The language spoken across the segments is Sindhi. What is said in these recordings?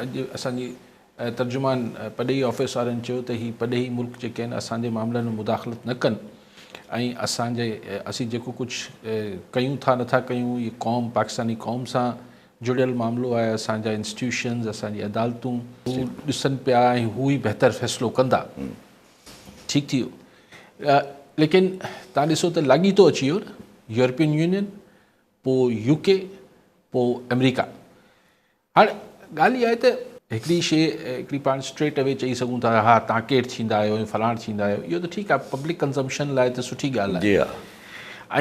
اڄ اسان جي ترجمان پرڏيهي آفيس وارن چيو ته هي پرڏيهي ملڪ جيڪي آهن اسان جي معاملن ۾ مداخلت نه ڪن ۽ اسان جي اسين جيڪو ڪجهه ڪيون ٿا نٿا ڪيون هي قوم پاڪستاني قوم سان جڙيل معاملو آهي اسان جا انسٽيٽيوشنز اسان جي عدالتون هو ڏسن پيا ۽ هو ئي بهتر فيصلو ڪندا. ٺيڪ ٿي ويو ليڪن تان ڏسو ته لاڳيتو اچي ويو نه يورپين يونين پوء يو ڪي پوء آمريڪا. هاڻ ڳالهه اها آهي ته هڪڙي شيء هڪڙي پاڻ اسٽريٽ اوي چئي سگهون ٿا ها تان ڪير ٿيندا آهيو ۽ فلاڻ ٿيندا آهيو اهو ته ٺيڪ آهي پبلڪ ڪنزمپشن لاء ته سٺي ڳالهه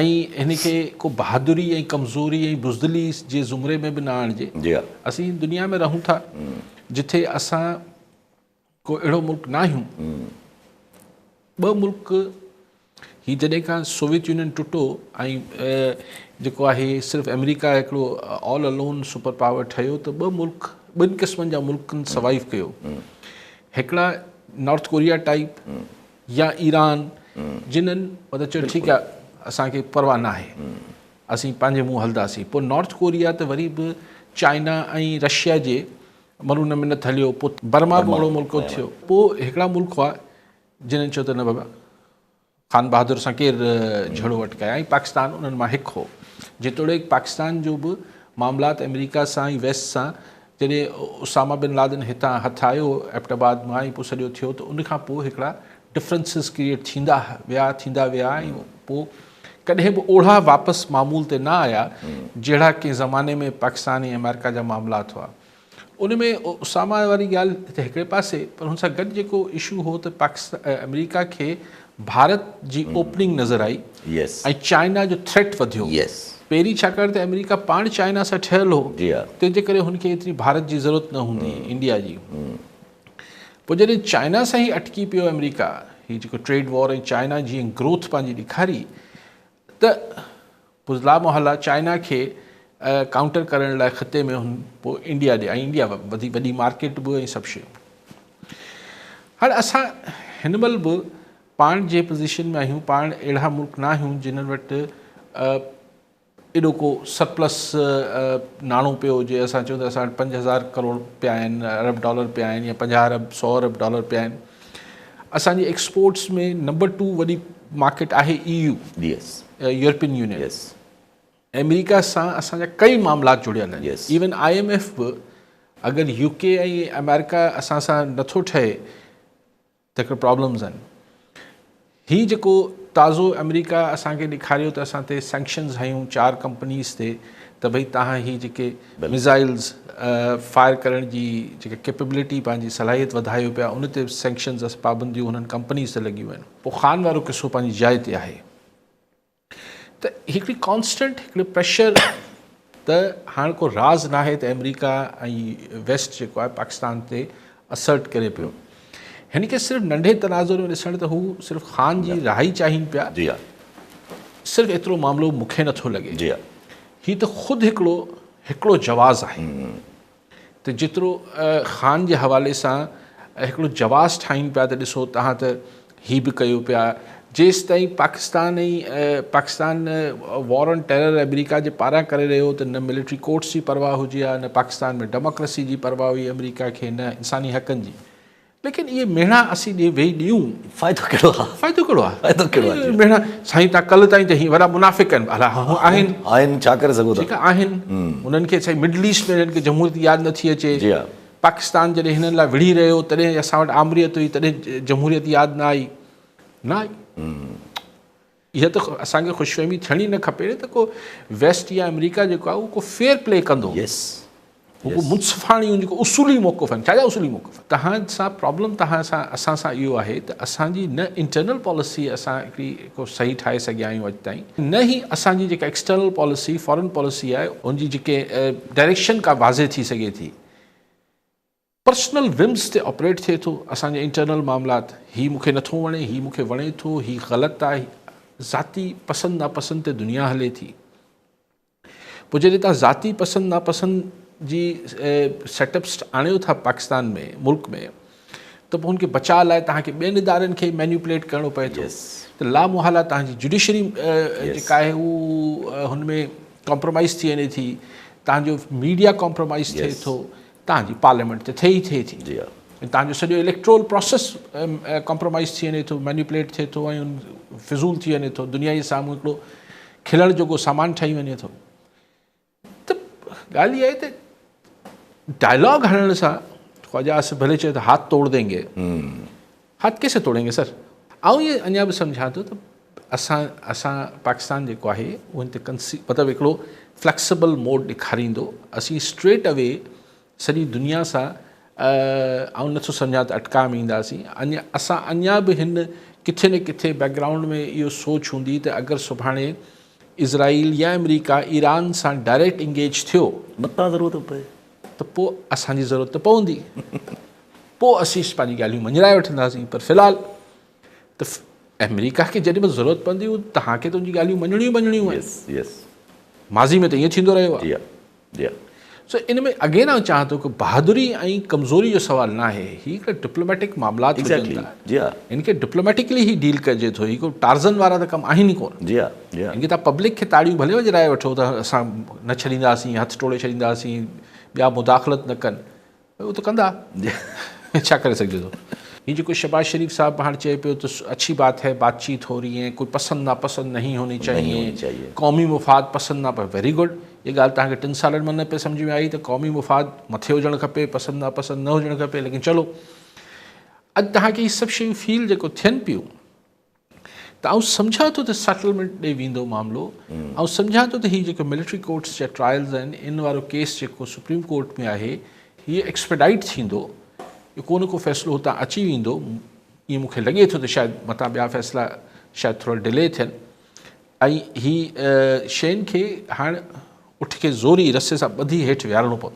آهي ۽ هن کي ڪو بهادري ۽ ڪمزوري ۽ بزدلي جي زمري ۾ به نه آڻجي اسين دنيا ۾ رهون ٿا جتي اسان ڪو اهڙو ملڪ ناهيون. ٻه ملڪ هي جڏهن کان سوويت يونين ٽٽو ۽ جيڪو آهي صرف آمريڪا هڪڙو آل الون سپر پاور ٺهيو ته ٻه ملڪ ٻن قسمن جا ملڪن سروائيو ڪيو هڪڙا نارٿ ڪوريا ٽائيپ يا ايران جنھن مطلب چيو ٺيڪ آهي اسان کي پرواهه ناهي اسين پنهنجي منهن هلنداسين پوء نارٿ ڪوريا ته وري به چائنا ۽ رشيا جي مرون منت هليو، پوء برما به اهڙو ملڪ ٿيو. پوء هڪڙا ملڪ هئا جنھن چيو ته نه بابا خان بهادر سان ڪير جھيڙو اٽڪائي ۽ پاڪستان انھن مان هڪ هو. جيتوڻيڪ پاڪستان جو به معاملات آمريڪا سان ۽ ويسٽ سان جڏهن اساما بن لادن هتان هٿ آيو ايبٽ آباد مان ۽ پوء سڄو ٿيو ته ان کان پوء هڪڙا ڊفرنسز ڪريئيٽ ٿيندا ويا ٿيندا ويا ۽ پوء ڪڏهن به اوڙها واپس معمول تي نه آيا جهڙا ڪنهن زماني ۾ پاڪستان ۽ آمريڪا جا معاملات هئا. ان ۾ اساما واري ڳالهه ته هڪڙي پاسي پر هن سان گڏ جيڪو اشو هو ته پاڪستان آمريڪا کي ڀارت جي اوپننگ نظر آئي ۽ چائنا جو ٿريٽ وڌيو. پهرين ڇاڪاڻ ته آمريڪا پاڻ چائنا سان ٺهيل هو تنهن جي ڪري هن کي ايتري ڀارت جي ضرورت نه هوندي هئي انڊيا جي. پوء جڏهن چائنا سان هي اٽڪي پيو آمريڪا هي جيڪو ٽريڊ وار ۽ چائنا جيئن گروٿ پنهنجي ڏيکاري ته پوء لا محاله چائنا کي ڪائونٽر ڪرڻ لاء خطي ۾ هن پوء انڊيا ڏي ۽ انڊيا وڌي وڏي مارڪيٽ به ۽ سڀ شيون هاڻي اسان هن مهل به پاڻ جنهن پوزيشن ۾ آهيون پاڻ اهڙا ملڪ نه آهيون جنھن وٽ ايڏو ڪو سرپلس ناڻو پيو هجي اسان چئون ته اسان وٽ 5000 ڪروڙ پيا آهن ارب ڊالر پيا آهن يا 50 ارب 100 ارب ڊالر پيا آهن اسان جي ايڪسپورٽس ۾ نمبر 2 وڏي مارڪيٽ آهي E U yes European Union yes آمريڪا سان اسان جا ڪئي معاملات جڙيل آهن ايون I M F به اگر يو ڪي ۽ آمريڪا اسان سان نٿو ٺهي ته هڪڙو پرابلمز آهن. هي جيڪو تازو آمريڪا اسان کي ڏيکاريو ته اسان تي سينڪشنز هنيون چار ڪمپنيز تي ته ڀئي تهان هي جيڪي ميزائلز فائر ڪرڻ جي جيڪا ڪيپبلٽي پنهنجي صلاحيت وڌايو پيا ان تي سينڪشنز پابنديون هنن ڪمپنيز تي لڳيون آهن. پوء خان وارو قصو پنهنجي جاء تي آهي. ته هڪڙي ڪانسٽنٽ هڪڙي پريشر ته هاڻ ڪو راز ناهي ته آمريڪا ۽ ويسٽ جيڪو آهي پاڪستان تي اسرٽ ڪري پيو هن کي صرف ننڍي تناظر ۾ ڏسڻ ته هو صرف خان جي رهائي چاهين پيا جي ها صرف ايترو معاملو مون کي نٿو لڳي جي ها هي ته خود هڪڙو هڪڙو جواز آهي ته جيترو خان جي حوالي سان هڪڙو جواز ٺاهين پيا ته ڏسو توهان ته هي به ڪيو پيا جيستائين Pakistan ۽ Pakistan war on terror آمريڪا جي پاران ڪري رهيو ته نه ملٽري ڪورٽس جي پرواهه هجي ها نه پاڪستان ۾ ڊيموڪريسي جي پرواهه هئي آمريڪا کي نه انساني حقن جي ليڪن اهي مهڻا اسين ڏي ويهي ڏيون. فائدو ڪهڙو آ؟ فائدو ڪهڙو آ؟ فائدو ڪهڙو آ؟ مهڻا سائين تان ڪل تائين ته هي وڏا منافق آهن ڀلا هو آهن. آهن ڇا ڪري سگهو ٿا؟ ٺيڪ آ آهن انهن کي سائين مڊل ايسٽ ۾ هنن کي جمهوريت ياد نٿي اچي. جي ها. پاڪستان جڏهن هنن لاء وڙهي رهيو تڏهن اسان وٽ آمريت هئي تڏهن جمهوريت ياد نه آئي. نه آئي. اها ته اسان کي خوشفهمي ٿيڻ ئي نه کپي نه ته ڪو ويسٽ يا آمريڪا جيڪو آهي اهو ڪو فيئر پلي ڪندو. يس. هو ڪو منصفاڻي ان جيڪو اصولي موقف آهن. ڇا جا اصولي موقف؟ تهان سان پرابلم تهان سان اسان سان اهو آهي ته اسان جي نه انٽرنل پاليسي اسان هڪڙي ڪو صحيح ٺاهي سگهيا آهيون اڄ تائين نه ئي اسان جي جيڪا ايڪسٽرنل پاليسي فارن پاليسي آهي ان جي جيڪي ڊائريڪشن ڪا واضح ٿي سگهي ٿي. پرسنل ومز تي آپريٽ ٿئي ٿو اسان جا انٽرنل معاملات هي مون کي نٿو وڻي هي مون کي وڻي ٿو هي غلط آهي ذاتي پسند ناپسند تي دنيا هلي ٿي پوء جڏهن تان ذاتي پسند ناپسند جي سيٽ اپس آڻيو ٿا پاڪستان ۾ ملڪ ۾ ته پوء ان کي بچاء لاء تهان کي ٻين ادارن کي مينيپوليٽ ڪرڻو پئي ٿو ته لا محاله تهان جي جڊيشري جيڪا آهي هو هن ۾ ڪمپرومائز ٿي وڃي ٿي تهان جو ميڊيا ڪمپرومائز ٿئي ٿو. توهان جي پارليامينٽ ته ٿئي ئي ٿئي ٿي. جي ها. ۽ توهان جو سڄو اليڪٽرول پراسيس ڪمپرومائز ٿي وڃي ٿو، مينيپوليٽ ٿئي ٿو ۽ فضول ٿي وڃي ٿو، دنيا جي سامهون هڪڙو کلڻ جوڳو سامان ٺهي وڃي ٿو. ته ڳالهه اها آهي ته ڊائلاگ هڻڻ سان خواجه آصف ڀلي چئي ته هاٿ توڙ دينگي، هاٿ ڪيسي توڙينگي سر؟ آئون اهو اڃا به سمجهان ٿو ته اسان اسان پاڪستان جيڪو آهي اهو هن تي ڪنسي مطلب هڪڙو فليڪسبل موڊ ڏيکاريندو. اسين اسٽريٽ اوي سڄي دنيا سان آئون نٿو سمجهان ته اٽڪاء ۾ اينداسين. اڃا اسان اڃا به هن ڪٿي نه ڪٿي بيڪ گرائونڊ ۾ اهو سوچ هوندي ته اگر سڀاڻي اسرائيل يا آمريڪا ايران سان ڊائريڪٽ انگيج ٿيو. متان ضرورت پئي. ته پوء اسان جي ضرورت ته پوندي. پوء اسين پنهنجي ڳالهيون مڃرائي وٺنداسين پر في الحال ته آمريڪا کي جڏهن به ضرورت پوندي هو توهان کي ته ان جي ڳالهيون مڃڻيون مڃڻيون آهن. Yes yes. ماضي ۾ ته ائين ٿيندو رهيو آهي. جي ها جي ها. سو ان ۾ اگين آئون چاهان ٿو ڪه بهادري ۽ ڪمزوري جو سوال نه آهي، هي هڪڙا ڊپلوميٽڪ معاملات هجن ٿا، جي ها. هن کي ڊپلوميٽڪلي هي ڊيل ڪجي ٿو، هي ڪو ٽارزن وارا ته ڪم آهن ئي ڪونه. جي ها جي ها. هن کي توهان پبلڪ کي تاڙيون ڀلي وڄرائي وٺو ته اسان نه ڇڏينداسين، هٿ ٽوڙي ڇڏينداسين، ٻيا مداخلت نه ڪن، اهو ته ڪندا، ڇا ڪري سگهجي ٿو. هي جيڪو شهباز شريف صاحب هاڻ چئي پيو ته اڇي بات هي بات چيت هو رهي هي ڪوئي پسند ناپسند نهين هوني چاهيي قومي مفاد پسند نا ويري گڊ هي ڳالهه توهان کي ٽن سالن ۾ نه پئي سمجهه ۾ آئي ته قومي مفاد مٿي هجڻ کپي پسند ناپسند نه هجڻ کپي ليڪن چلو اڄ توهان کي هي سڀ شيون فيل جيڪو ٿين پيون ته آئون سمجهان ٿو ته سيٽلمينٽ ڏي ويندو معاملو، آئون سمجهان ٿو ته هي جيڪو ملٽري ڪورٽس جا ٽرائلز آهن ان وارو ڪيس جيڪو سپريم ڪورٽ ۾ آهي هي ايڪسپيڊائيٽ ٿيندو، ڪو نه ڪو فيصلو هتان اچي ويندو، ائين مون کي لڳي ٿو ته شايد متان ٻيا فيصلا شايد ٿورا ڊلي ٿين ۽ هي شين کي هاڻ اٺ کي زوري رسي سان ٻڌي هيٺ ويهارڻو پوندو.